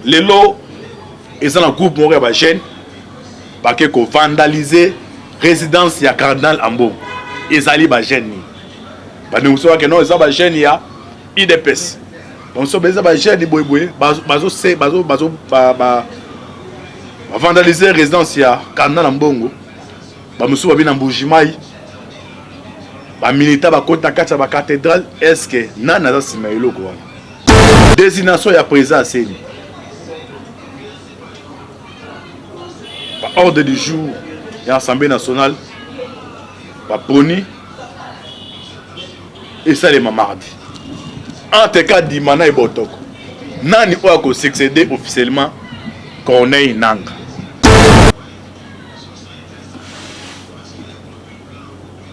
Lelo eza na groupe moko ya ba jeunes bake ko vandaliser résidence ya cardinal Ambongo. Ezali ba jeunes nini? Bandeko mosusu bake non, eza ba jeunes ya UDPS. Banso eza ba jeunes boye boye bazo se bazo bazo ba ba vandaliser résidence ya cardinal Ambongo. Ba mosusu babi na Mbuji-Mayi. Ba militants bakoti na kati ya ba cathédrale. Est-ce que nani aza nsima ya eloko wana? Désignation ya président ya CENI, ba ordre du jour ya Assemblée nationale baponi esalema mardi. Entre Kadima na Ebotoko, nani oyo akosuccéder officiellement Corneille Nanga?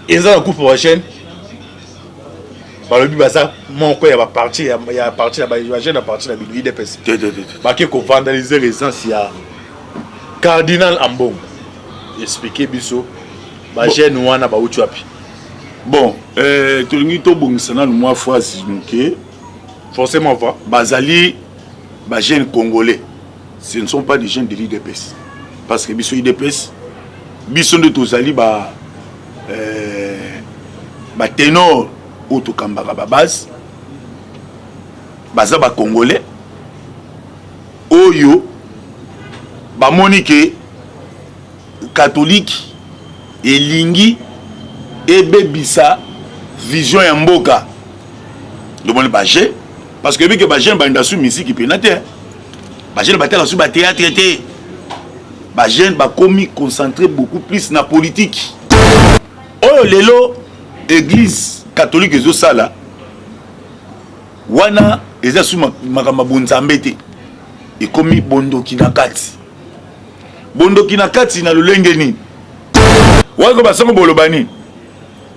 Eza na groupe ba jeunes balobi baza moko ya baparti ya parti na bajeune ya parti na bino UDPS, bake kovandaliser résidence ya cardinal Ambongo. Explique biso, bajeune wana bauti wapi? Bon, tolingi tobongisa nanu mwa phrase moke. Forcément va. Bazali bajeune congolais, ce ne sont pas des jeunes de l'UDPS, parce que biso UDPS, biso nde tozali ba baténor oyo tokambaka babase. Baza bacongolais oyo bamoni ke catholique elingi ebebisa vision ya mboka. Ndomoni baje, parce que ebike bajeune balinda su misiki mpena te, bajeune batala su bathéâtre te, bajeune bakomi concentré beaucoup plus na politique. Oyo lelo église catholique ezosala wana eza su makambo ya bonzambe te, ekomi bondoki na kati. Bondoki na kati na lolenge nini? Wana basango boloba nini?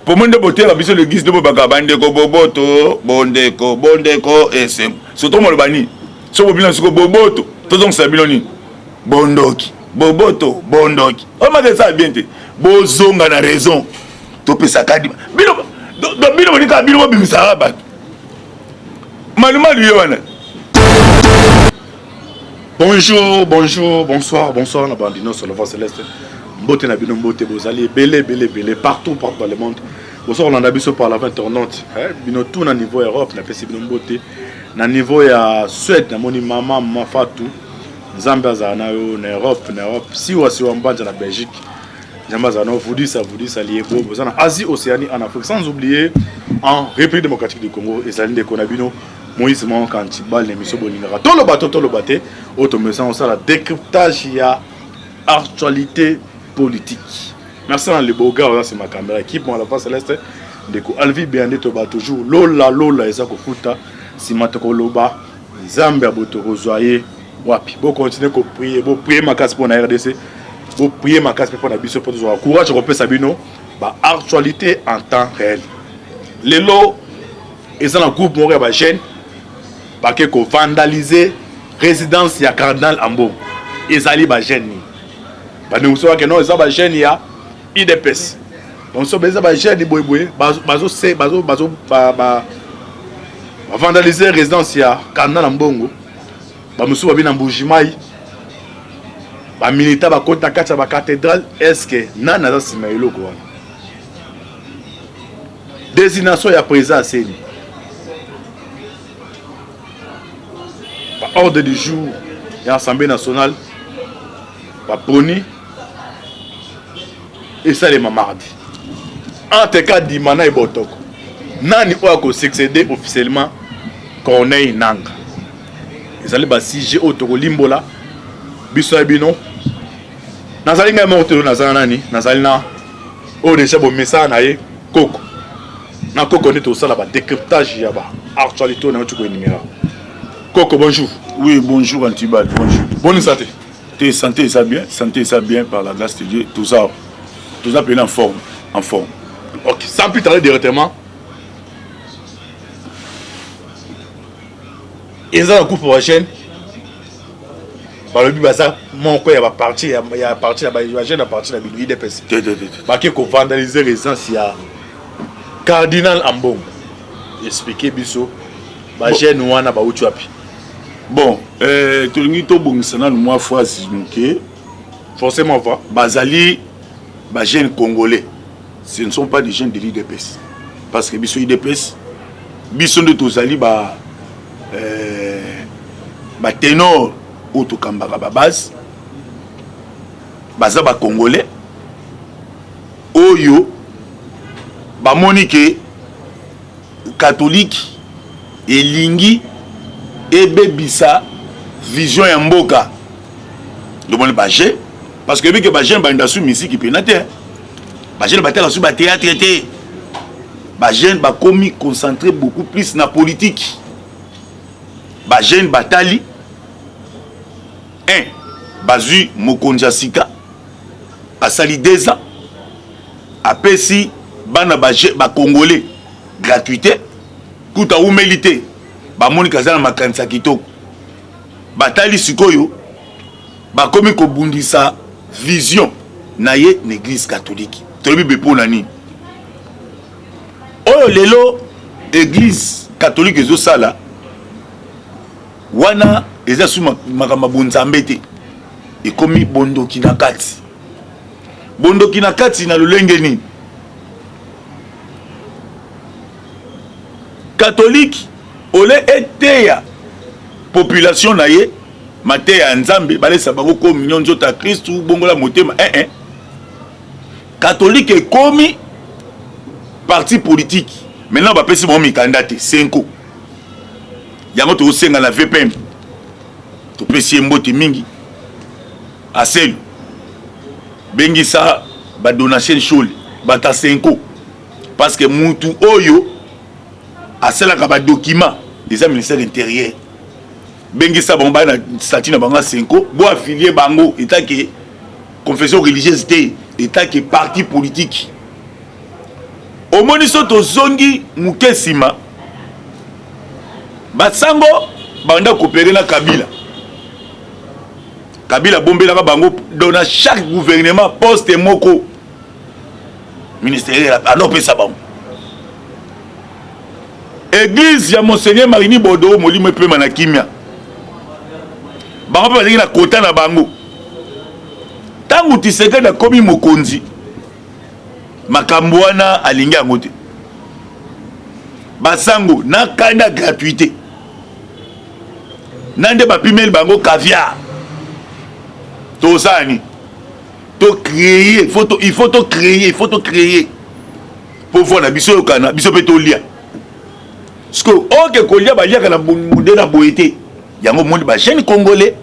Po nde boteyaka biso l'église, nde bobaka bandeko boboto, bondeko, bondeko esengo. Surtout moloba nini? So bobina siko boboto, tozongisa bino nini? Bondoki. Boboto, bondoki, omaka esala bien te. Bozonga na raison. Topesaka dima bino, bino bonika bino bobimisaka bato malumalu ye wana. Bonjour, bonjour, bonsoir, bonsoir na bandi nyonso la voix céleste. Mbote na bino, mbote. Bozali ebele, ebele, ebele, partout, partout dans le monde. Bonsoir, olanda biso par la internaute. Bino tout na niveau Europe, napesi bino mbote. Na niveau ya Suède, namoni mama Mafatu. Nzambe azala na yo na Europe, na Europe. Siwa siwa mbanja na Belgique. Nzambe azala na yo, Vudisa, Vudisa Liebo, boza na Asie, Océanie, en Afrique, sans oublier en République démocratique du Congo, ezali ndeko na bino Moïse Monkanti bal na émission bolingaka toloba to toloba te, oyo tomesana kosala décryptage ya actualité politique. Merci na Leboga oza nsima caméra, équipe mwa la voix céleste, ndeko Alvi Beyande. Toba toujours lola lola eza kofuta nsima. Tokoloba Nzambe ya boto kozwa ye wapi? Bocontinue koprier, boprier makasi mpo na RDC, boprier makasi mpe mpo na biso, mpo tozwaka courage kopesa bino baactualité en temps réel. Lelo eza na groupe moko ya bajeune bake kovandaliser résidence ya cardinal Ambongo. Ezali bajeune nini? Bandeko mosusu bake non, eza bajeune ya UDPS. Banso eza bajeune boye boye bazo se bazo bazo ba bavandaliser résidence ya cardinal Ambongo. Bamosusu babi na Mbuji-Mayi, bamilitants bakoti na kati ya bacathédrale. Est ce que nani aza nsima ya eloko wana? Désignation ya président ya CENI, ba ordre du jour ya Assemblée nationale baponi esalema mardi. Entre Kadima na Ebotoko, nani oyo akosuccéder officiellement Corneille Nanga? Ezali basujet oyo tokolimbola biso ya bino. Nazali ngai moko te, nazali na nani? Nazali na oyo deja bomesana na ye, koko na koko, nde tosala badécryptage ya baactualité oyo nauti koénumérer. Koko, bonjour. Oui, bonjour Antibal, bonjour. Bonne santé? Te, santé eza bien, santé eza bien, par la grâce de Dieu. Toza toza pena en forme, en forme. Ok, sans plus tarder, directement, eza na groupe bajeune balobi baza moko ya baparti ya parti na bajeune ya parti na bino UDPS, bake kovandaliser résidence ya cardinal Ambongo. Explique biso, bajeune wana bauti wapi? Bon, tolingi tobongisa nanu mwa phrase moke. Forcément va. Bazali ba jeunes congolais, ce ne sont pas des jeunes de l'UDPS. Parce que biso UDPS, biso nde tozali ba ba ténor oyo tokambaka ba base, baza ba congolais oyo bamoni ke catholique elingi ebebisa vision ya mboka. Ndomoni ba jeunes, parce que ebike ba jeunes banda su musique pena te, ba jeunes batala su ba théâtre te, ba jeunes bakomi concentré beaucoup plus na politique. Ba jeunes batali un bazwi mokonzi ya sika asali 2 ans, apesi bana ba congolais gratuité, kuta umeli te, bamoni kaza na makanisi ya kitoko. Batali sikoyo bakomi kobundisa vision na ye na église catholique. Toyebi be mpo na nini oyo lelo église catholique ezosala wana, eza su makambo ya bonzambe te, ekomi bondoki na kati. Bondoki na kati na lolenge nini? Catholique ole eteya population na ye mateya ya Nzambe, balesa bango communion, nzoto ya Kristu, bongola motema. Catholique ekomi parti politique. Maintenant bapesi bango mikanda te, senko yango tozosenga na VPM, topesi ye mbote mingi. Aselu bengisa badonatien shole bata senko, parce que mutu oyo asalaka badocument eza ministère intérieur. Bengisa bango baya na statut na bango ya senko, bo affilie bango etake confession religieuse te, etake parti politique. Omoni, so tozongi moke nsima, basango banda coopérer na Kabila. Kabila abombelaka bango donc na chaque gouvernement poste moko ministériel anopesa bango. Église ya Monseigneur Marini Bodo, molimo epema na kimia, bango mpe bazalaki na kota na bango. Ntango Tshisekedi akomi mokonzi, makambo wana alingi yango te. Basango na kanda gratuité na nde bapimeli bango caviar. Tozala nini? Tocréer, il faut tocréer, il faut tocréer mpo voi na biso oyokana, biso mpe tolia. Parce que oke kolia, baliaka na nde na boye te. Yango omoni bajeune congolais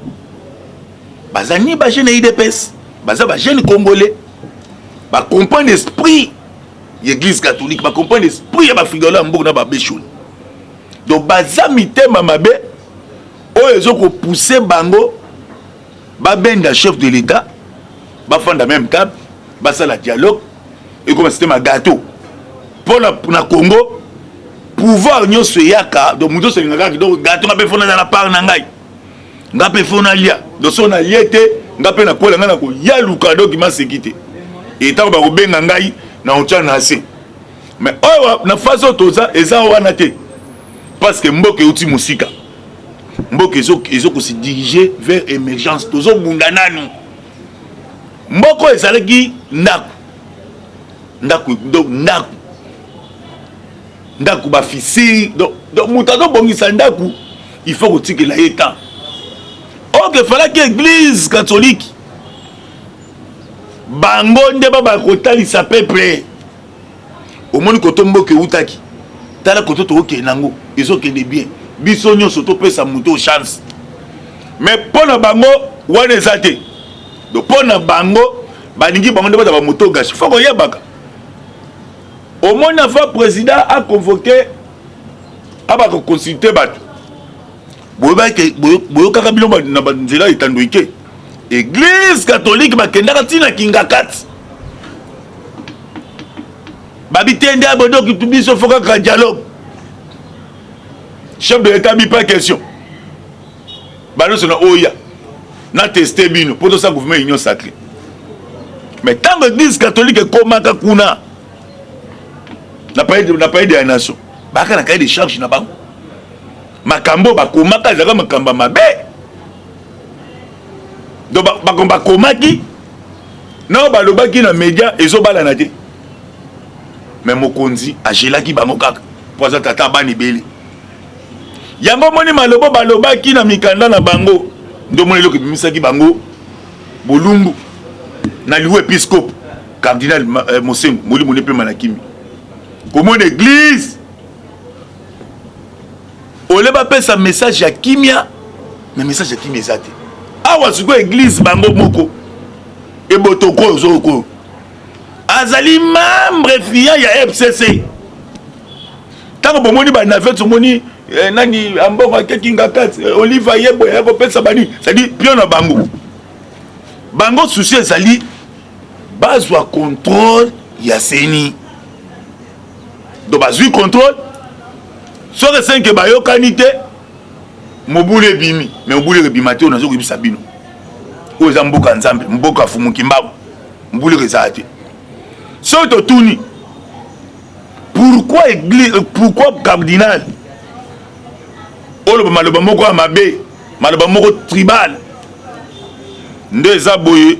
baza ni bajeune ya UDPS, baza bajeune congolais bacomprendre esprit ya église catholique, bacomprendre esprit ya bafigalo ya mboka na babesholi. Donc baza mitema mabe oyo ezokopousse bango babenda chef de l'État, bafanda même table, basala dialogue, ekoma système ya gâteau. Mpo na Congo, pouvoir nyonso eyaka, donc moto nyonso alingaka kaka donc gâteau. Nga mpe faut naza na part na ngai, nga mpe faut nalia. Donc so nalie te, nga mpe nakwela, ngai nakoya luka donc maseki te. Etango bakobenga ngai na otya na se. Mais oyo na phase oyo toza, eza wana te, parce que mboka euti mosika, mboka ezokose diriger vers émergence. Tozobunda nanu. Mboka oyo ezalaki ndako ndako, donc ndako ndako bafisiri. Donc moto azobongisa ndako, il faut kotikela ye temps. Oke efalaki église catholique bango nde babaka kotalisa peuple. Omoni koto mboka eutaki, tala koto tokokende nango, ezokende bien. Biso nyonso topesa moto chance. Mais mpo na bango wana eza te. Donc mpo na bango, balingi bango nde baza bamoto gashi. Faut koyebaka, omoni, avant président aconvoqué, abaka consulte bato. Boyokaka bino na banzela etando eke, église catholique bakendaka ntina kinga kati, babi te nde abodoki biso, faut kaka dialogue. Chef de l'État bi pas question, banyonso na oya na teste bino mpo tosala gouvernement union sacrée. Mais ntango église catholique ekomaka kuna na palais de la nation, baka na cahier de charge na bango. Makambo bakomaka ezalaka makambo ya mabe. Donc bakomaki na balobaki na media ezobalana te. Mais mokonzi agelaki bango kaka mpo aza tata bana ebele. Yango omoni malobo balobaki na mikanda na bango nde omoni eloko ebimisaki bango bolumbu na liwa episcope cardinal eh, Mosengo molimo ne pema na kimi komona eglise ole bapesa message ya kimia mais message ya kimia eza te awa sikoyo eglise bango moko ebotoko oyo ozokoyo azali membre fiant ya fcc ntango bomoni banavete omoni eh, nani ambongo akeki ngakati eh, olive aye boye akopesa bani cestadire pion na bango bango susi ezali bazwa contrôle ya seni donc bazwi contrôle soki esenke bayokani te mobulu ebimi me mobulu ekebima te oyo nazo koyebisa bino oyo eza mboka nzambe mboka fumu kimbangu mobulu ezala te soki totuni pourquoi église euh, pourquoi cardinal oloba maloba moko ya mabe maloba moko tribal nde eza boye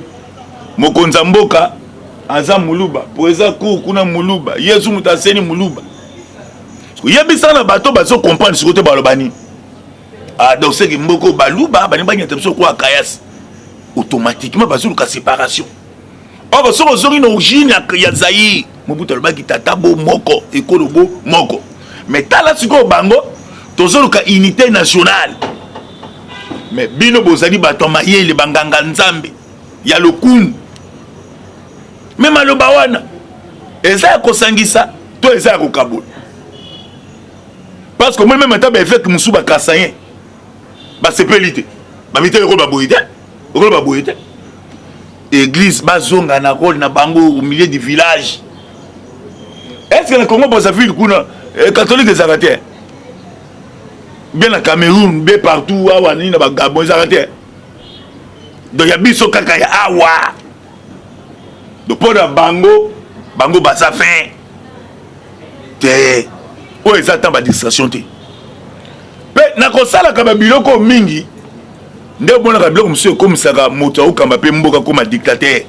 mokonzi ya mboka aza muluba po eza cour kuna muluba yesu moto aseni muluba yebisa na bato bazo comprendre sikoyo te baloba nini ah, donc seke mboko baluba balingi banyata biso kwa kayasi automatiquement bazoluka séparation or soki ozongi na origine ya zaire mobutu alobaki tata bo moko ekolo bo moko mais tala sikoyo bango tozoluka unité nationale mais bino bozali bato ya mayele banganga nzambe ya lokumu me maloba wana eza ya kosangisa to eza ya kokabola parce que omoni meme ata baeveke mosusu bakasayen basepeli te babiteli ekolo baboye te ekolo baboye te église bazonga na role na bango au milieu du village est ce que na congo brazzaville kuna eh, catholique ezalaka te bien na cameroun bien partout awa nini na bagabon ezalaka te donc ya biso kaka ya awa donc mpo na bango bango baza fin te oyo eza ntango badistraction te mpe nakosalaka babiloko mingi nde omonaka biloko mosusu ekomisaka moto akokamba mpe mboka koma dictateur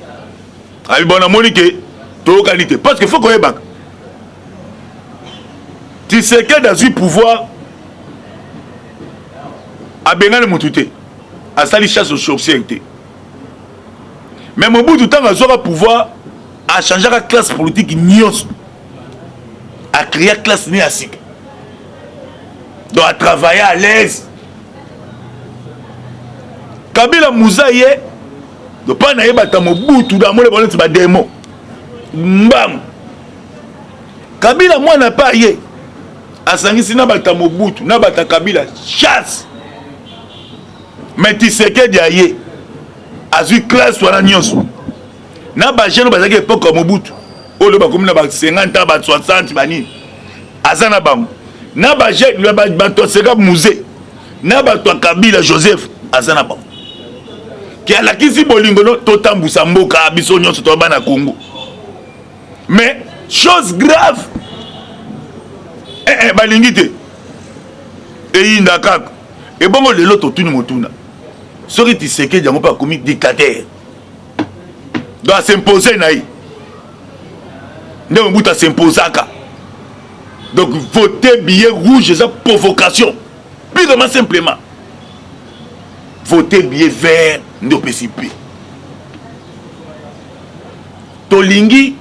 abi bon namoni ke toyokani te parce que faut koyebaka Tshisekedi azwi pouvoir abengani motu te asali chasse aux sorcières te mais Mobutu ntango azwaka pouvoir achangeaka classe politique nyonso acréa classe ne ya sika donc atravaille à l'aise Kabila muza ye mpa na ye bata Mobutu damole bango neti bademo mbangu Kabila mwana mpe aye asangisi na bata Mobutu na bata Kabila chasse mais Tshisekedi aye azwi classe wana nyonso na bajeune bazalaki epoke ya Mobutu oyo bakomi na ba 50 ans ba 60 banini aza na bango na bajeune bato aseka musée na bato ya Kabila Joseph aza na bango ke alakisi bolingo no totambusa mboka biso nyonso toya bana Congo mais chose grave eh, eh, balingi te eyinda kaka ebongo lelo totuni motuna soki Tshisekedi yango mpe akomi dictateur donc asimpose na ye nde Mobutu asimposaka donc voter billet rouge eza provocation purement simplement voter billet vert nde opesi mpe tolingi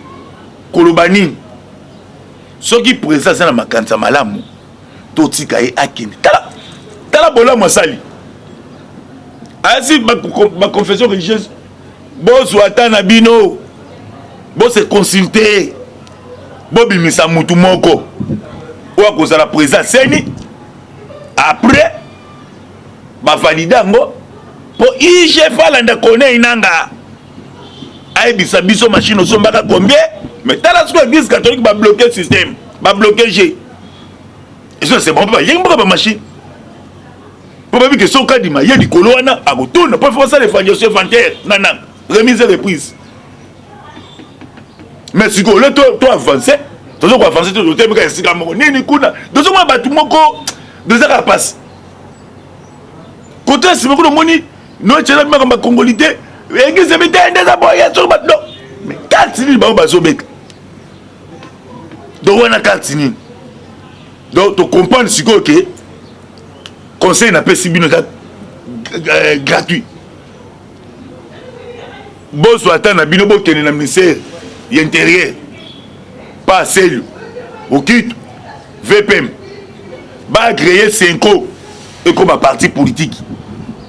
koloba nini soki président aza na makanisa malamu totika ye akende tala tala bolamu asali ayasi baconfession ba religieuse bozwa ata na bino bose consulte bobimisa mutu moko oyo akozala président seni après bavalide yango mpo igf alanda corneille nanga ayebisa biso machine osombaka combien mais tala sikoyo église catholique babloke système babloke g ezo c'est bon mpe bayengi mboka bamachine mpo bayebi ke soki kadima ye likolo wana akotuna mpo ifo basala évaluation inventaire na nanga remise reprise mais sikoyo ole to avance tozo koavance te totemi kaka esika moko nini kuna tozomona bato moko tozaka mpasi. Kote ya nsima kuna omoni notyela makambo ya kongoli te, eglise ebi te nde eza boye soki bato no. Mais carte nini bango bazobeta? Donc wana carte nini? Donc tocomprendre sikoyo ke conseil napesi bino eza gratuit. Bozwa ata na bino, bokende na ministère ya intérieur pa Selio Okito VPM, baagréer Cenco ekoma parti politique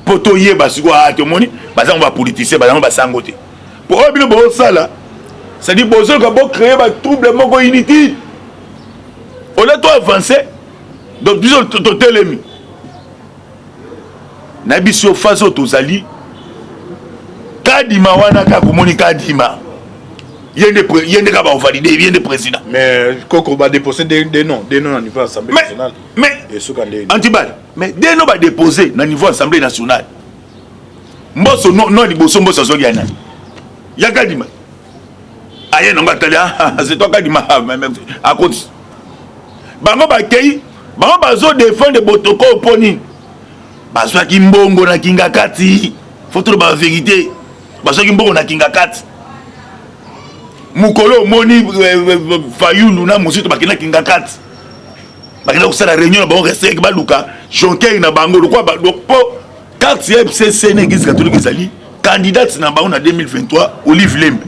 mpo toyeba sikoyo. Ah, tomoni bazango bapoliticien, bazango basango te, mpo oyo bino bozosala, c'est-à-dire bozoluka bocréer batrouble moko inutile au lieu to avancer. Donc biso totelemi na biso phase oyo tozali. Kadima wana kaka omoni Kadima, ye nde kaka baovalider, ye nde président. Mais koko badéposé des noms na niveau assemblée nationale. Mais esuka nde. Antibal, mais des noms badéposé na niveau assemblée nationale, Mboso no liboso, Mboso azwaki ya nani? Ya Kadima. Aye nango, atali: "Ah, c'est toi Kadima." Akoti bango, bakei, bango bazodéfendre botoko. Mpo nini bazwaki mbongo na kinga kati? Faut toloba vérité, bazwaki mbongo na kinga kati. Mokolo omoni Fayulu na mosusu bakenda kinga kati, bakenda kosala réunion na bango restreinte, baluka joker na bango lokwa po carte ya FCC na église catholique ezali candidate na bango na 2023, Olive Lembe.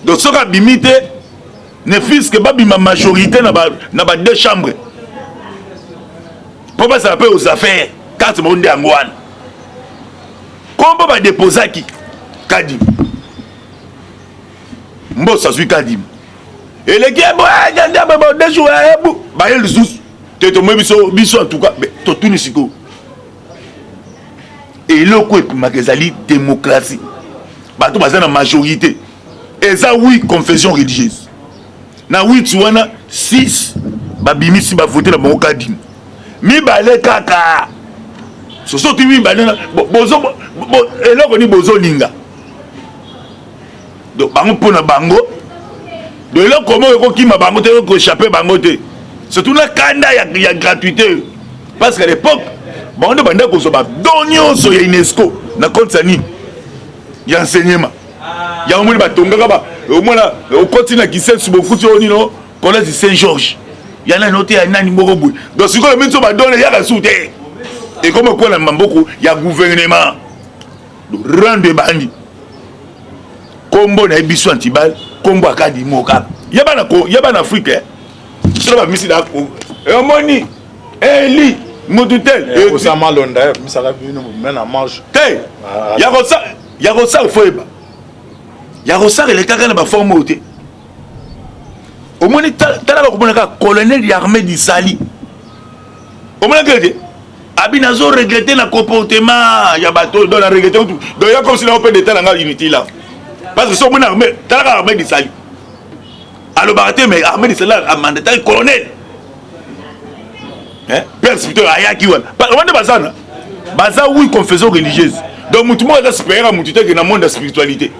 Donc soki abimi te, ne fût-ce que babima majorité na ba deux chambres mpo bazala mpe aux affaires, carte moko nde yango wana. Kombo badepozaki Kadima, Mboso azwi Kadima, eleki 2 jours ebu baye lisusu te. Tomoi biso biso, en tout cas totuni sikoyo, eloko epimaka ezali démocratie. Bato baza na majorité, eza 8 confession religieuse. Na 8 wana, 6 babimisi, bavote na bango Kadima, mibale kaka soso ti mibale. Eloko nini bozolinga? Donc bango, mpo na bango, donc eloko moko ekokima bango te, ekoéchapper bango te, surtout na kanda ya gratuité, parce que à l'époque bango nde banda kozwa badon nyonso ya UNESCO na compte ya nini? Ya enseignement. Yango moni batongaka, omona okoti na Kisensu, bokuti oyo nino, collège Saint Georges ya nani ote ya nani moko boye. Donc sikoyo miso badon eyaka su te, ekoma kola maboko ya gouvernement. Rando ebandi, kombo na ye biso antibal, kombo akadimo kaka ya bana Afrique solo bamisi na omoni eli mutu tel. Malonda misaka bino na marche. Te, ya kosala, faut yeba ya kosala elekaka na baforme oyo te. Omoni, talaka, komona kaka colonel ya armée disali, omonaki ete abi nazo regretter na comportement ya bato. Donc na regretter, donc ya comme si na mpe d'état na nga inutile là, parce que so omoni armée, talaka armée disali, alobaka te, mais armée disali amandataki colonel père spirituel ayaki wana. Wana baza na baza huit confession religieuse, donc mutu moko aza supérieur ya mutu te ke na monde ya spiritualité.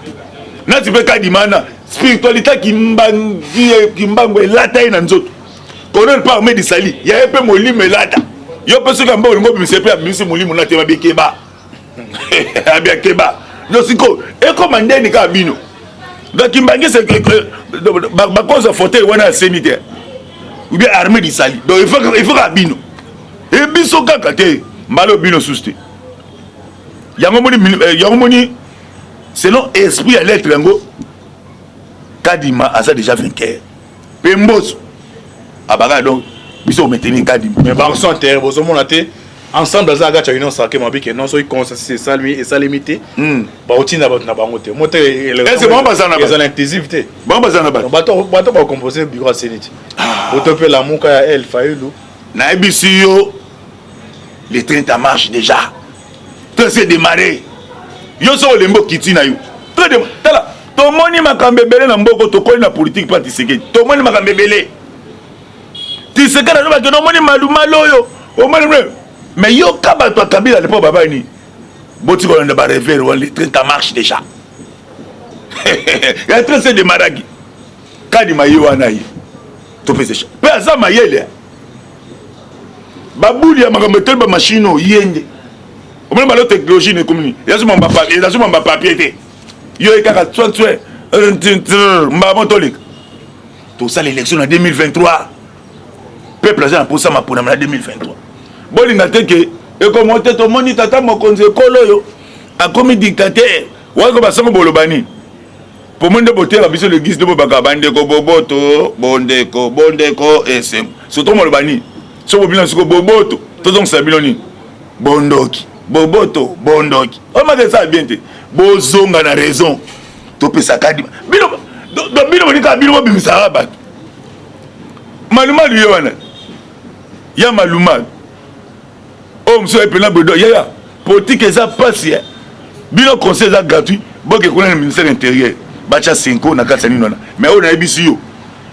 Nati mpe Kadima na spiritualité Kimbangu elata ye na nzoto. Colonel mpe armée disali ya ye mpe molimo elata yo mpe. Soki amba olingo obimisa mpe abimisi molimo na te, babikeba abiakeba. Donc sikoyo ekoma ndeni kaka bino. Donc Kimbangisi bakozwa fauteuil wana ya seni te ou bien armée disali. Donc il faut kaka bino e biso kaka te, mbala oyo bino susu te. Yango moni, yango moni, selon esprit ya lettre yango, Kadima aza déjà vainqueur mpe Mboso abaka. Donc biso komaintenir Kadima. Mais baso intérêt bozomona te, ensemble aza kati ya union sacrée, mabike non, soki consensus esalemi te, baotinda bato na bango te mo te. Ezala inclusive te. Bango baza na bato. Bato bakompose bureau ya CENI te, boto mpe Lamuka ya El Fayulu. Nayebisi yo, le train en marche déjà, train s'est démarré. Yo so olembi, okiti na yo. Tala, tomoni makambo ebele na mboko, tokoli na politique mpa Tshisekedi, tomoni makambo ebele. Tshisekedi azobake, omoni malumalu oyo omoni, mais yoka bato ya Kabila lepo babani nini, boti kolanda barêveurs wana. Le train en marche déjà, ya train se démarraki. Kadima ye wana, ye topesa mpe aza mayele. Babuli ya makambo etali bamashine oyo ye nde. Omoni balo technologie na ekomi nini? Ezazoma ba papier te. Yo ye kaka tswe tswe mbala moko toleka. Tosala élection na 2023. Peuple aza na mposa maponama na 2023. Bolinga te ke ekomo te tomoni tata mokonzi ekolo oyo akomi dictateur. Wana basango boloba nini? Pomo nde boteyaka biso l'église nde bobaka bandeko boboto bondeko bondeko esengo surtout moloba nini soki bobina siko boboto tozongisa bino nini bondoki boboto bondoki oyo maka esala bien te bozonga na raison topesa kadima bino bino bonikaka bino bobimisaka bato malumalu ye wana ya malumalu oyo mosusu aye mpena bodo yaya politike eza mpasi eh. Bino conseil eza gratuit boke kuna na ministère intérieur batya senko na kati ya nini wana mais oyo nayebisi yo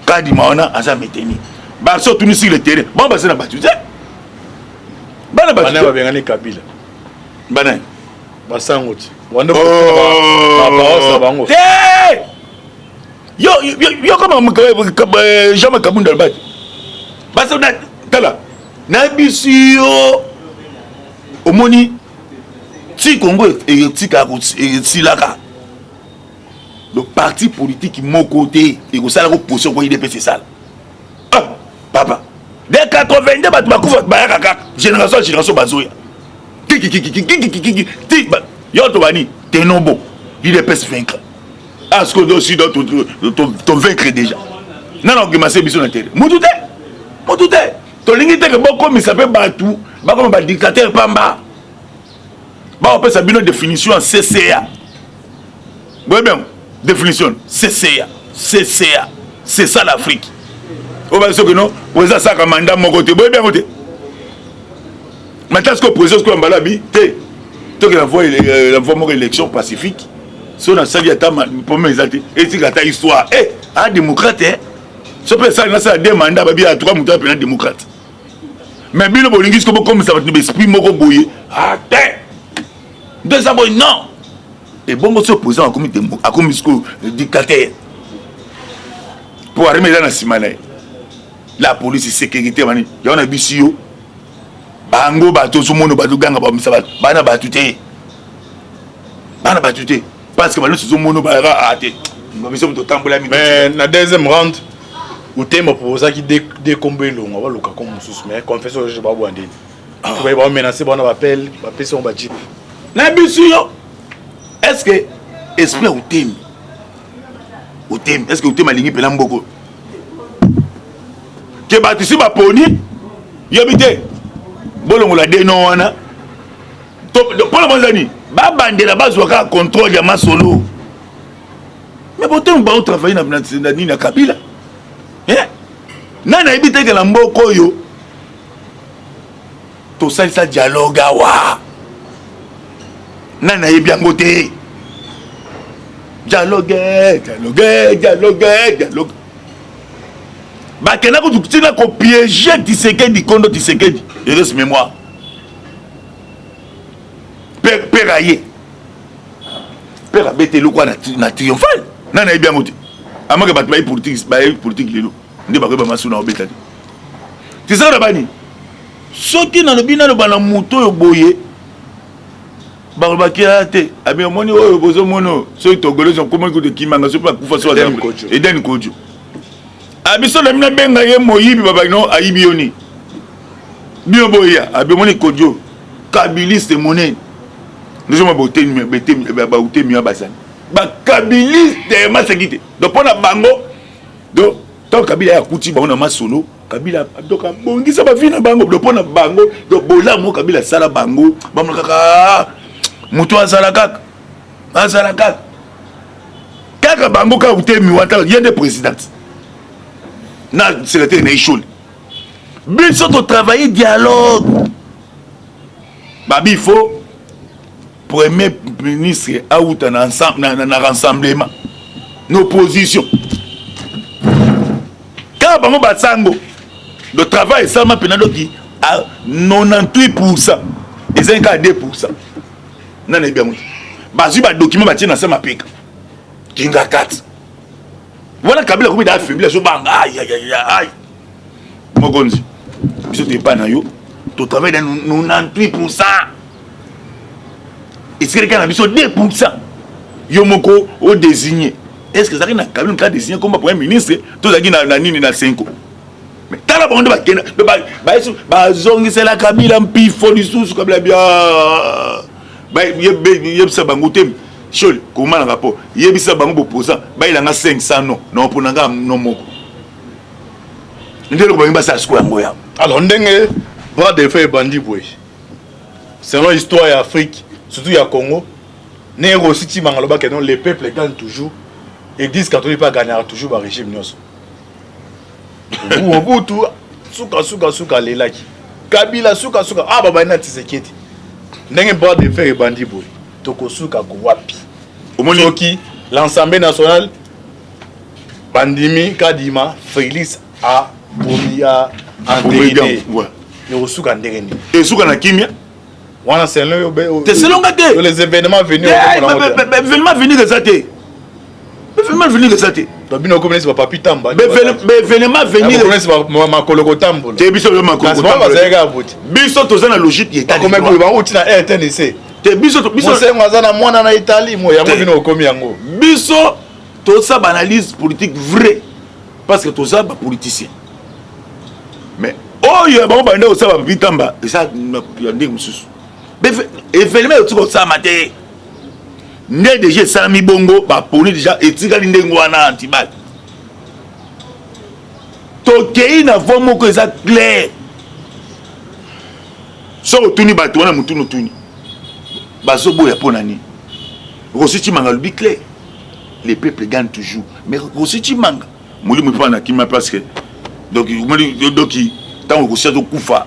kadima wana aza meteni barso otuni sur le terrain bango baza na bato te bana bato babengani kabila bana basango ti wanda oh. bango te yo yo kama Jean Makabunda alobaki basa tala nayebisi yo omoni ti Congo etikaka esilaka donc parti politique moko te ekosalaka opposition ko idps esala ah, papa de 82 bato bakufa bayaka kaka génération ya génération bazoya kikikikikikikiki ti yo tobani tenobo l'idps vaincre ah sikoyo osi to vaincre déjà nana okimase biso na tere mutu te mutu te Tolingi te ke bokomisa pe batu bakoma ba dictateur pamba. Bakopesa bino definition ya CCA. Boyebi yango? Definition CCA, CCA, c'est ça l'Afrique. Oyo ba soki no président asalaka mandat moko te, boyebi yango te? Maintenant sikoyo président sikoyo mbala bi te toke na voie euh, la voie moko élection pacifique so nasali ata problème eza te etika ata histoire eh a démocrate eh so mpe esali nasala de mandat babi ya tuka moto apena démocrate mais bino bolingi siko bokomisa bato na baesprit moko boye ah te nde eza boye non ebongo so président akomi akomi sikoyo dictateur mpo arme eza na nsima na ye la police sécurité bani yango na bisi yo bango bato ozomona bazoganga bamisa bato bana bato te bana bato te parce que banyonso ozomona bayaka a ah, te biso moto otambola mais na deuxième round utema proposaki de kombo elonga baluka kombo mosusu mais confession oyo babwa ndeni ah. bamenace bana bapele bapesi bango bajeep na biso yo est ce que esprit ya utemi utemi est ce que utemi alingi mpena mboko ke bato si baponi yobi te bolongola deno wana mpo na banza nini babandela bazwa kaka contrôle ya masolo mais botango bango travaille na nini ya kabila eh? nani ayebi teke na mboka oyo tosalisa dialogue awa nani ayebi yango te dialogue dialogue dialogue dialogue bakenda kutu ntina kopiege tisekedi kondo tisekedi heureuse mémoire père aye père abeti eloko wana na triomphal nani ayebi yango te amake bato baye politique baye politique lelo nde bakoyeba masuna obeta te tisaka na bani soki nalobi naloba na moto oyo boye balobaki aya te abi omoni oyo bozomona oyo soki togolesi okomaki kutu ekimanga soki mpe akufa so eden kojo abiso na bino abenga ye moyibi babaki no ayibi yo nini bino boya abi omoni kojo kabiliste monene nozoma bautemi ya bazali bakabiliste maseki te donc mpo na bango donc ntango kabila ye akuti bango na masolo kabila donc abongisa bavi na bango donc mpo na bango donc bolamu kabila asala bango bamona kaka moto azala kaka azala kaka kaka bango kaka utemi wana ye nde présidente na secrétaire na ye shole biso totravaille dialogue babi il faut premier ministre auta na, na, na, na rassemblement na opposition kaka bango basango le travail esalama mpena doki a 98 pourcent ezali kaka 2 pourcent nani ayebi yango te bazwi badocument batie na se mapeka kinga kati wana kabila akomi da affaibli azobanga ayayaya ay mokonzi biso toepai na yo. Totravaille na 98%, etikali kaka na biso 2%. Yo moko odésigne, est ce que ezalaki na Kabila ka désigne komba premier ministre to ezalaki na nini, na Senko? Mais tala bango nde bakenda, bazongisela Kabila mpifo lisusu. Kabila bia yebisa bango te, shol koma na rapport, yebisa bango boposa bayelanga 500 no na mpona nga no moko nde eloko bangi basala sikoyo yango yango. Alors, ndenge bras de fer ebandi boye, selon histoire ya Afrique, surtout ya Congo, ndenge Rossy Tshimanga alobaki non, le peuple gagne toujours. Église catholique mpe agagnaka toujours barégime nyonso. Mobutu suka suka suka alelaki, Kabila suka suka, ah, babandi na Tshisekedi. Ndenge bras de fer ebandi boye, tokosuka kowapi? Soki l'Assemblée nationale bandimi Kadima, Félix abomi, a entériné, ekosuka ndenge nini? Esuka na kimia. Wana selon yo? Te, selon nga te. Les événements venus. Événement venir eza te, événement venir eza te. Bino okomi neti bapapi Tamba. Événement venir. Makolo kotambola. Te, biso makolo bazalaki buti. Biso toza na logique ya état. Bauti na RTNC. Te, biso biso Mosengo aza na mwana na Italie, mo yango bino okomi yango. Biso tosala baanalyse politique vrai, parce que toza bapoliticien. Mais oyo bango banda kosala bapapi Tamba eza ya ndenge mosusu. Événement euti kosalama te nde déjà esalami bongo, baponi déjà, etikali ndenge wana. Antibal tokei na voie moko eza claire. Soki otuni bato wana motuni, otuni bazoboya mpo na nini, Rossy Tshimanga alobi clair: le peuple gagne toujours. Mais Rossy Tshimanga molimo mpo na kima, parce que donc donc ntango Rossy azokufa,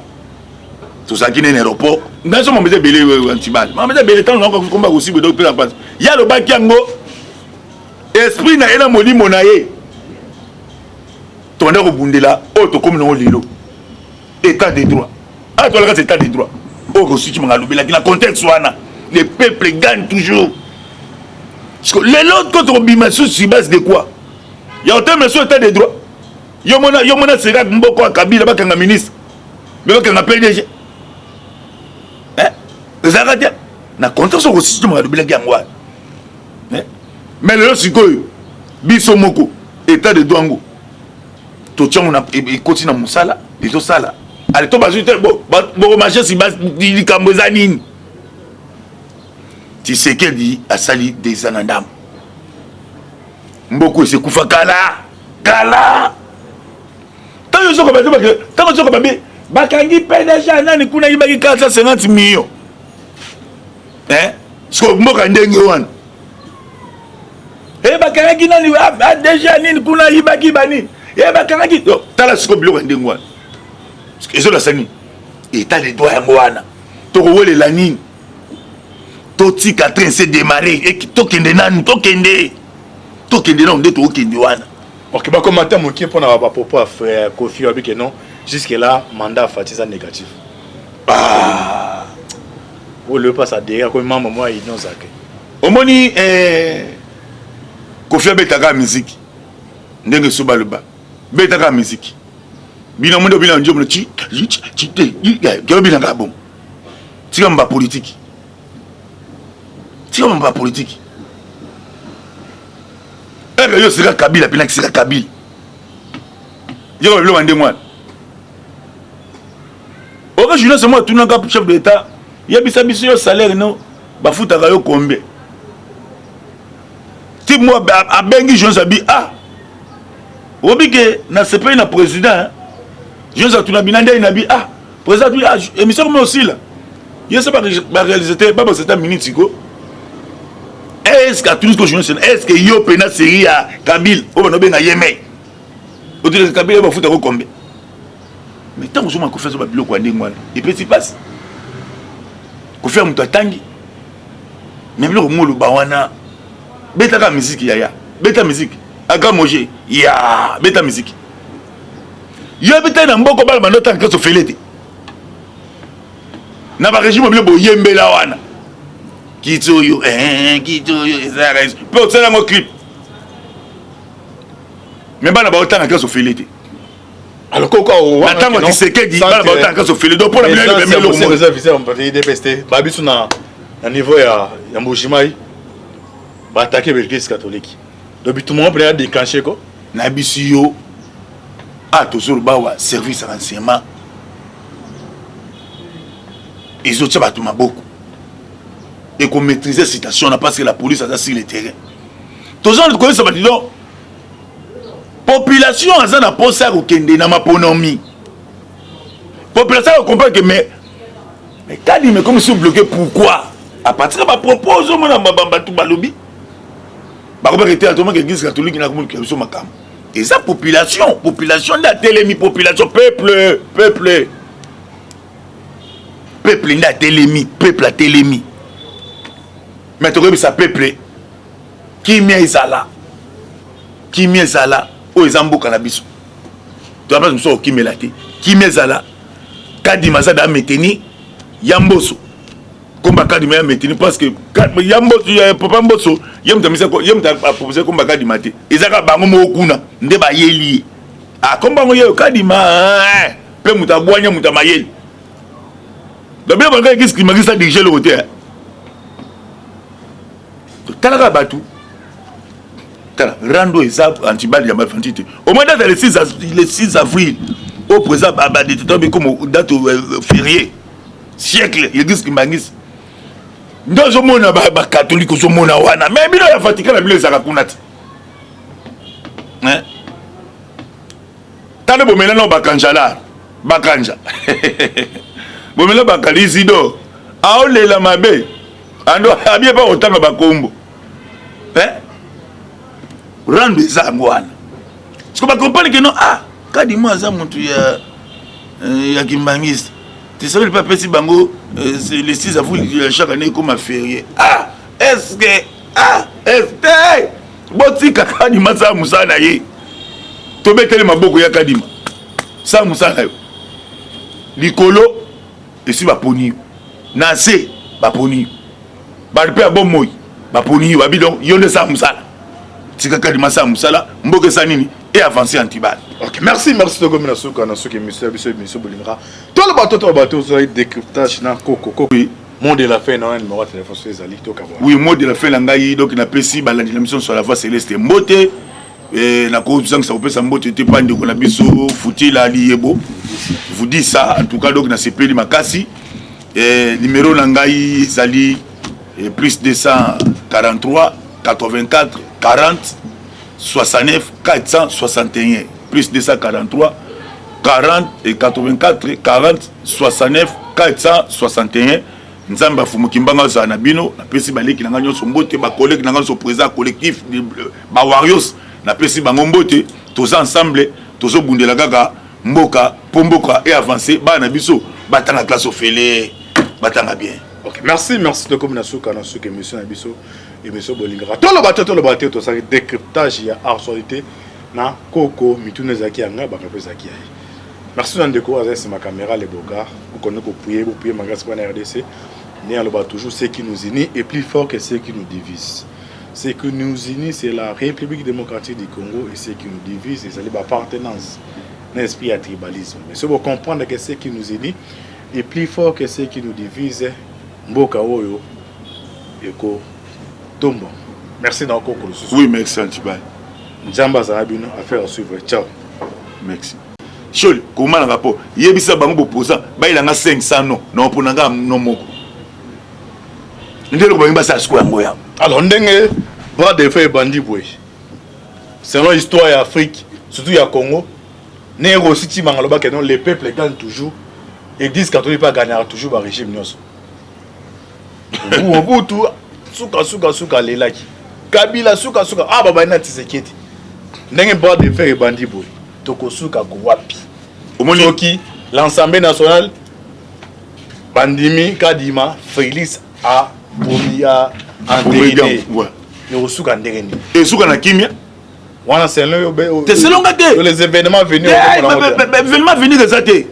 tozalaki nene aéroport. Ngai so mambo eza ebele, antibal mambo eza ebele. Ntango nakomba Rossy boye, donc mpe na mpasi ye alobaki yango, esprit na ye na molimo na ye, tobanda kobundela oyo tokómi nango lelo, état de droit. Awa toalaka état de droit oyo Rossy Tshimanga alobelaki na contexte wana: le peuple gagne toujours. Lelo ko tokobima susu sur base de quoi ya oteme so état de droit? Yo mona, yo mona sera mboko ya Kabila bakanga ministre, me bakanga PDG ezalaka te na contexte oyo Rossy Tshimanga alobelaki yango wana. Mais lelo sikoyo biso moko état de droit yango totiango ekoti na mosala, ezosala. Ale to bazwi te, bokomarche si likambo eza nini? Tshisekedi asali deza na ndambo, mboko esekufa kala kala. Ntango ozokoba, ntango ozokoba bi bakangi PDG nani kuna yibaki 450 millions, siko mboka ndenge wana e bakangaki nani, DG nini kuna yibaki banini, e bakangaki. Tala siko biloko ya ndenge wana ezolasa nini? État de droit yango wana. Tokowelela nini? Totika train se démarrer, tokende nanu, tokende, tokende nanu nde tokokende wana. Ok, bakomata mokie mpona bapropos ya frère Kofi abike non, jusque là mandat Fatshi eza négatif. Ah. Oyo le passe adhérer, akomi membre moko ya Union sacrée. Omoni Kofi abetaka miziki ndenge so baloba betaka miziki, bino mo nde obina nzembo ci ci te ke obinaka bongo. Tika mba politiki, tika mba politiki. Eke yo sika Kabila mpena sika Kabila yoka biloko ya ndenge wana. Oke journaliste mo atunaka chef de l'État: yebisa biso, yo salaire no bafutaka yo combien? Ti mo abengi journaliste, abi: ah, obi ke nasepeli na président. Journaliste atuna bina ndenge nabi: ah, président abi: ah, émission komi osila, ye so baréalisateur baboseta minute siko. Est ce que atuni siko journaliste: est ce que yo mpena série ya Kabila oyo bana obenga ye mei otunaka Kabila bafutako combien? Mais ntango ozomona Kofi azoba biloko ya ndenge wana, epesi mpasi. Kofi ya moto atangi, mais biloko mo oloba wana, betaka miziki yaya, beta miziki aga moje ya beta miziki. Yo beta na mboko, bana bando otanga classe ofele te na barégime bino boyembela wana kiti oyo, kiti oyo ezalaka mpe osala yango clip, mais bana baotanga classe ofele te. Alors koko na ntango ya Tshisekedi, bana baotanga classe ofele. Donc mpona bino eza visa UDPS te. Babiso na niveau ya Mbujimayi, baattaquer l'église catholique. Donc bitumba ngo mpena ya déclenché ko. Nayebisi yo, a tozoloba awa, service ya renseignement ezotia bato maboko, ekomaîtriser situation na, parce que la police aza sur le terrain. Toza koyebisa bato, donc population aza na posa ya kokende na maponomi. Population akocomprendre que mais Kadima comme si bloqué, pourquoi? À partir ya bapropos, ozomona bato balobi bakobaka te, atomaka église catholique na komoluka biso makambo. Eza population, population nde atelemi, population, peuple, peuple, peuple nde atelemi, peuple atelemi. Mais tokoyebisa peuple, kimia ezala, kimia ezala. Oyo eza mboka na biso, toya place mosusu okimela te. Kimia ezala. Kadima aza da maintenir ya Mboso, komba Kadima ya maintenir, parce que ya Mboso, ya papa Mboso, ye moto amisa, ye moto apropose komba Kadima te. Eza kaka bango moko kuna nde bayeli ye akomba yango. Ye Kadima mpe moto abwanya, moto amayeli. Donc bino banga église kimbanguiste adirige eloko te. Talaka bato, tala rando eza antibali ya mafanti te. Au moins date le 6 avril au président badétenteur comme date férié siècle église kimbanguiste nde ozomona bacatholique, ozomona wana. Mais bino ya Vatican na bino ezalaka kuna te. Tala, bomela nao bakanjalar, bakanja bomela bakalizido, aolela mabe ando abie mpa kotanga bakombo rando eza yango wana. Siko bacomprendre que non, ah, Kadima aza motu ya kimbangiste te. Sabeli mpe apesi bango le 6 avril chaque année ekoma férié. Ah, est ce que, ah, est ce que botika Kadima sala mosala na ye? Tobeteli maboko ya Kadima, sala mosala na yo. Likolo esi baponi yo, na se baponi yo, bato mpe ya bomoi baponi yo, babi donc yo nde sala mosala. Tika Kadima sala mosala, mboka esa nini e avance antibal. Ok, merci, merci. Tokomi na suka, na suka émission ya biso, émission bolingaka toloba to toloba te. Ozali décryptage na koko koko. Oui. Mot de la fin na wana, numéro ya téléphone so ezali, tokabwana. Oui, mot de la fin na ngai, donc napesi balandi na biso nyonso ya la Voix Céleste mbote. Nakozangisa kopesa mbote te mpa ndeko na biso Futila Liyebo Vudisa. En tout cas, donc nasepeli makasi. Numéro na ngai ezali plus 243 84 40 69 461, plus 243 40 et 84 40 69 461. Nzambe afumuki mbanga azala na bino. Napesi baleki na ngai nyonso mbote, bacollègue na ngai nyonso, président collectif bawarriors, napesi bango mbote. Toza ensemble, tozobundela kaka mboka mpo mboka e avance, bana na biso batanga classe ofele, batanga bien. Ok, merci, merci. Tokomi na suka, na suka émission na biso, émission bolingaka toloba te toloba te. Tosali décryptage ya actualité na koko. Mituna ezalaki ya ngai, bango mpe ezalaki ya ye. Merci na ndeko aza nsima caméra, le bogar. Okende kopuye, bopuye makasi mpona RDC. Nde aloba toujours: ce qui nous unit est plus fort que ce qui nous divise. Ce qui nous unit, c'est la République démocratique du Congo, et ce qui nous divise ezali baappartenance na esprit ya tribalisme. Mais soki bocomprendre que ce qui nous unit est plus fort que ce qui nous divise, mboka oyo ekotomba. Merci na okoko lisusu. Oui, merci Antibal. Nzambe azala bino. Affaire à suivre, ciao. Merci. Shol komanaka mpo yebisa bango boposa bayelanga 500 no na opona nga no moko nde eloko bangi basala sikoyo yango yango. Alors, ndenge bras de fer ebandi boye, selon histoire ya Afrique, surtout ya Congo, ndenge Rossy Tshimanga alobaki non, le peuple gagne toujours. Église catholique mpe agagnaka toujours barégime nyonso. Mobutu suka suka suka alelaki, Kabila suka suka, ah, babandi na Tshisekedi. Ndenge bras de fer ebandi boye, tokosuka kowapi? Omoni. Soki l'Assemblée nationale bandimi Kadima, Félix abomi, a entériné, ekosuka ndenge nini? Esuka na kimia. Wana selon yo? Te, selon nga te. Les événements venus. Événement venir eza te,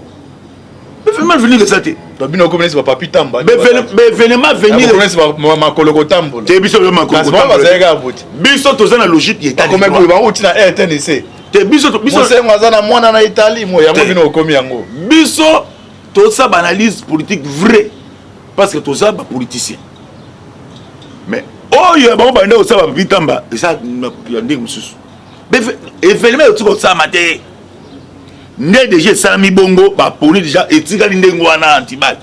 événement venir eza te. Donc bino okomi neti bapapi Tamba. Événement venir. Makolo kotambola. Te, biso bazalaki kaka boti. Biso toza na logique ya état. Bauti na RTNC. Te, biso biso Mosengo aza na mwana na Italie, mo yango bino okomi yango. Biso tosala baanalyse politique vrai parce que toza bapoliticien, mais oyo bango banda kosala bapitamba eza ya ndenge mosusu. Événement ekoki kosalama te nde déjà esalami bongo, baponi déjà, etikali ndenge wana. Antibal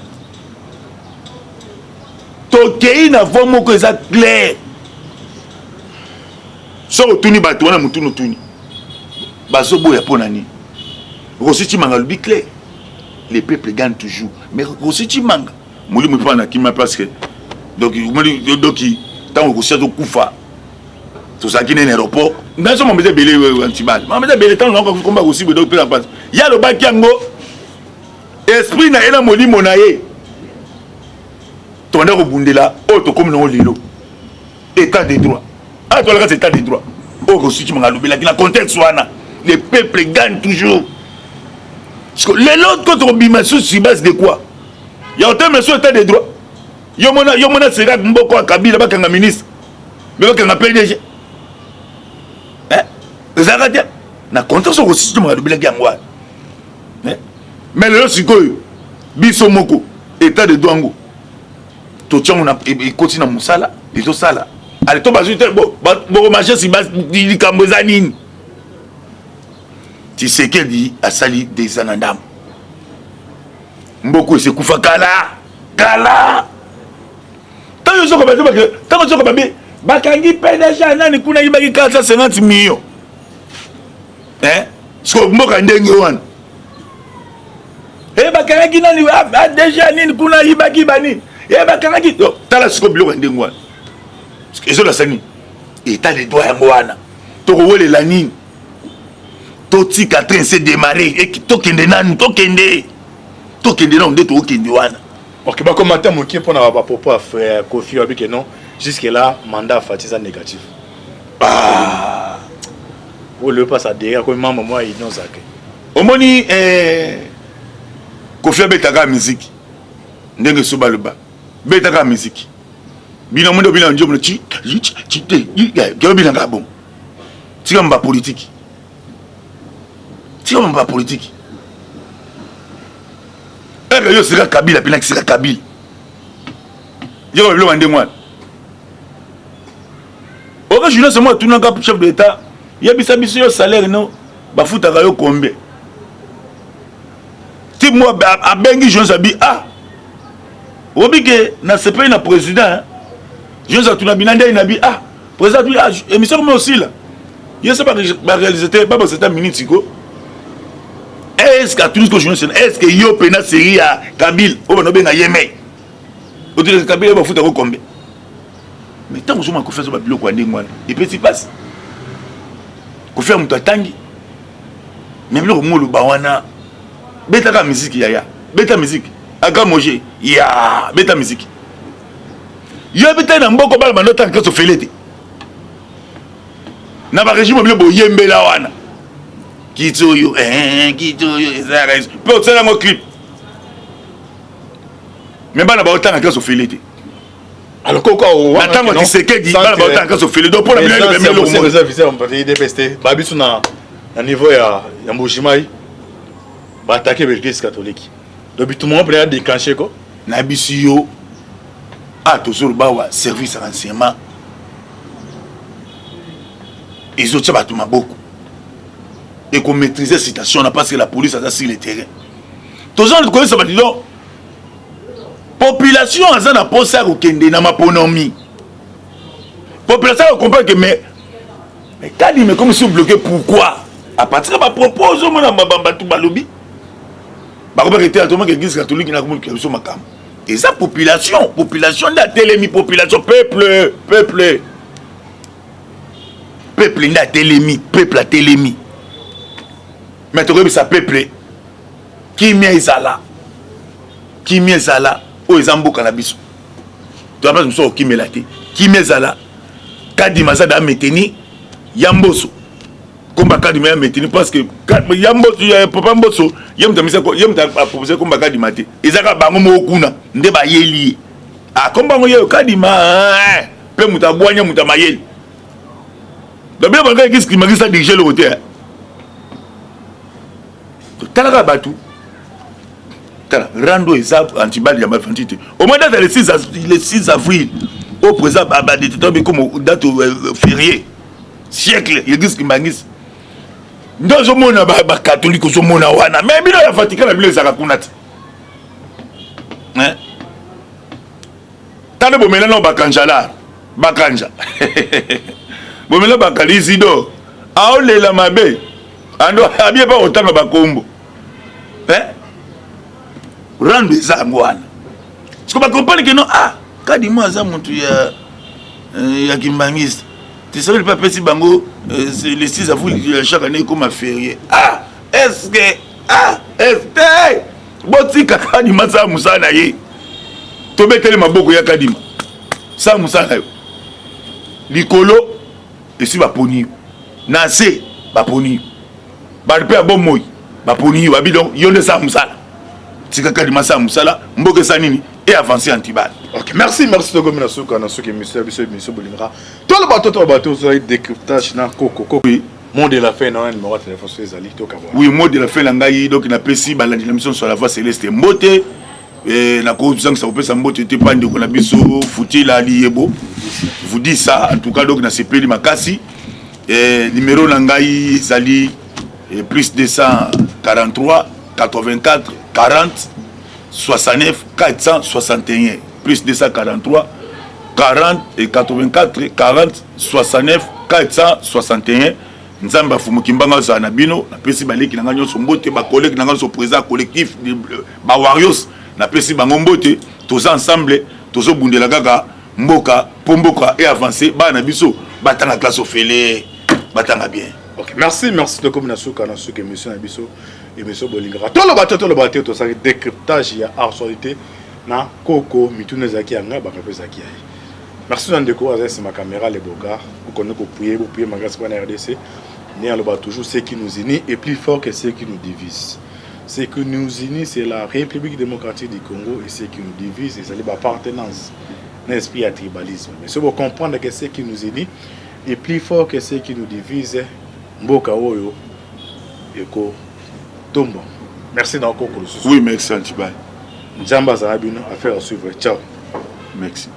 tokei na voie moko eza claire. Soki otuni bato wana motuni, otuni bazoboya mpo na nini? Rossy Tshimanga alobi clair: le peuple gagne toujours. Mais Rossy Tshimanga molimo mpo na kima, parce que donc donc ntango Rossy azokufa, tozalaki nene aéroport. Ngaso mambo eza ebele, antibal mambo eza ebele. Ntango nakomba Rossy boye, donc mpe na mpasi ye alobaki yango, esprit na ye na molimo na ye, tobanda kobundela oyo tokómi nango lelo, état de droit. Awa tolaka ti état de droit oyo Rossy Tshimanga alobelaki na contexte wana: le peuple gagne toujours. Lelo to tokobima susu sur base de quoi ya oteme so état de droit? Yo mona, yo mona sera mboko ya Kabila, bakanga ministre, me bakanga PDG, ezalaka te na contexte oyo Rossy Tshimanga alobelaki yango wana. Mais lelo sikoyo biso moko état de droit yango totiango ekoti na mosala, ezosala. Ale to bazwi te, bokomarche si likambo eza nini? Tshisekedi asali deza na ndambo, mboko esekufa kala kala. Ntango ozokoba, ntango ozokoba bi bakangi PDG nani kuna yibaki 450 millions, siko mboka ndenge wana e bakangaki nani, DG nini kuna yibaki banini, e bakangaki. Tala siko biloko ya ndenge wana ezolasa nini? État de droit yango wana. Tokowelela nini? Totika train se démarrer, tokende nanu, tokende, tokende nanu nde tokokende wana. Ok, bacommentaire mokie mpona bapropos ya Kofi abike non, jusque là mandat Fatshi eza négatif. Ah. Oyo lelo mpasi adere akomi membre moko ya Union sacrée. Omoni Kofi abetaka miziki ndenge so baloba betaka miziki, bino mo nde obina nzombo ci ci te ke obinaka bongo. Tika mba politiki, tika mba politiki. Eke yo sika Kabila mpena sika Kabila yo biloko ndenge wana. Oke journaliste mo atunaka chef de l'État: yebisa biso yo salaire no bafutaka yo combien? Ti mo abengi journaliste abi: ah, obi ke nasepeli na président. Journaliste atuna bina ndenge nabi: ah, président abi: ah, émission komi osila ye so baréalisateur babasata minute siko. Est ce que atuni siko journaliste: est ce que yo mpena série ya Kabila oyo bana obenga ye mei otunaka Kabila bafutaka combien? Mais ntango ozomona Kofi azoba biloko ya ndenge wana, epesi mpasi. Kofi ya moto atangi, mais biloko mo oloba wana, betaka miziki yaya, beta miziki agamoge ya beta miziki. Yo beta na mboko bana bando otanga classe ofele te na barégime bino boyembela wana kiti oyo, kiti oyo ezalaka mpe osala yango clip, mais bana baotanga classe ofele te. Alors koko na ntango ya Tshisekedi bana baotanga classe ofele. Donc mpona bino eza babiso na niveau ya Mbujimayi, baattaquer l'église catholique, donc bitumba ngo mpena ya déclenché ko. Nayebisi yo, a tozoloba awa service ya renseignement ezotia bato maboko, ekomaîtrise situation na parce que la police aza sur le terrain. Toza koyebisa bato donc population aza na posa ya kokende na maponomi. Population akocomprendre que mais Kadima comme si bloqué, pourquoi? À partir ya bapropos ozomona bato balobi bakobaka ete atomaka église catholique na komoluka biso makambo eza population. Population nde atelemi, population, peuple, peuple, peuple nde atelemi, peuple atelemi. Mais tokoyebisa peuple kimia ezala, kimia ezala. Oyo eza mboka na biso, toya place mosusu okimela te. Kimia ezala. Kadima aza da maintenir ya Mboso, komba Kadima ya maintenir parce que ya Mboso ya papa Mboso, ye moto amisa, ye moto apropose komba Kadima te. Eza kaka bango moko kuna nde bayeli ye akomba yango ye Kadima mpe moto abwanya, moto amayele. Donc bino banga église climatique dirige eloko te. Talaka bato, tala rando eza antibali ya mafanti te. Au moins date le 6 avril au président badeteta bikomo date euh, férié siècle l'église kimbanguiste nde ozomona bakatholike ozomona wana, mais bino ya Vatican na bino ezalaka kuna te. Tala bomela nao bakanjala bakanja bomela bakali Isidore aolela mabe ando abie pa kotanga bakombo eh? Rando eza yango wana siko bakomprendre ke no, ah, Kadimo aza motu ya, euh, ya kimbangiste tisabeli mpe apesi bango euh, le 6 avril chaque année ekoma férié. Ah, est ce que, ah, est ce que botika Kadima asala mosala na ye? Tobeteli maboko ya Kadima, sala mosala na yo. Likolo esi baponi yo, na se baponi yo, bato mpe ya bomoi baponi yo, babi donc yo nde sala mosala. Tika Kadima asala mosala, mboka esa nini e avance antibal. Ok, merci, merci. Tokomi na suka, na suka émission ya biso, émission bolingaka toloba to toloba to ozali décryptage na koko koko. Mot de la fin na wana, numéro ya téléphone so ezali, tokabwana. Oui, mot de la fin na ngai, donc napesi balandi na biso nyonso ya La Voix Céleste mbote. Eh, nakozangisa kopesa mbote te mpa ndeko na biso Futila Liyebo Vudisa. En tout cas, donc nasepeli makasi. Eh, numéro na ngai ezali eh, plus 243 84 40 69 461, plus 243 40 et 84 40 69 461. Nzambe afumuki mbanga azala na bino. Napesi baleki na ngai nyonso mbote, bacollègue na ngai nyonso, président collectif bawarriors, napesi bango mbote. Toza ensemble, tozobundela kaka mboka mpo mboka e avance, bana na biso batanga classe ofele, batanga bien. Ok, merci, merci. Tokomi na suka, na suka émission na biso, émission bolingaka toloba te toloba te. Tosali décryptage ya actualité na koko. Mituna ezalaki ya ngai, baka mpe ezalaki ya ye. Merci na ndeko aza nsima caméra, le bogar. Okondi kopuye, bopuye makasi mpona RDC. Nde aloba toujours: ce qui nous unit est plus fort que ce qui nous divise. Ce qui nous unit, c'est la République démocratique du Congo, et ce qui nous divise ezali baappartenance na esprit ya tribalisme. Mais soki bocomprendre que ce qui nous unit est plus fort que ce qui nous divise, mboka oyo ekotomba. Merci na okoko lisusu. Oui, merci Antibal. Nzambe azala bino. Affaire à suivre, ciao. Merci.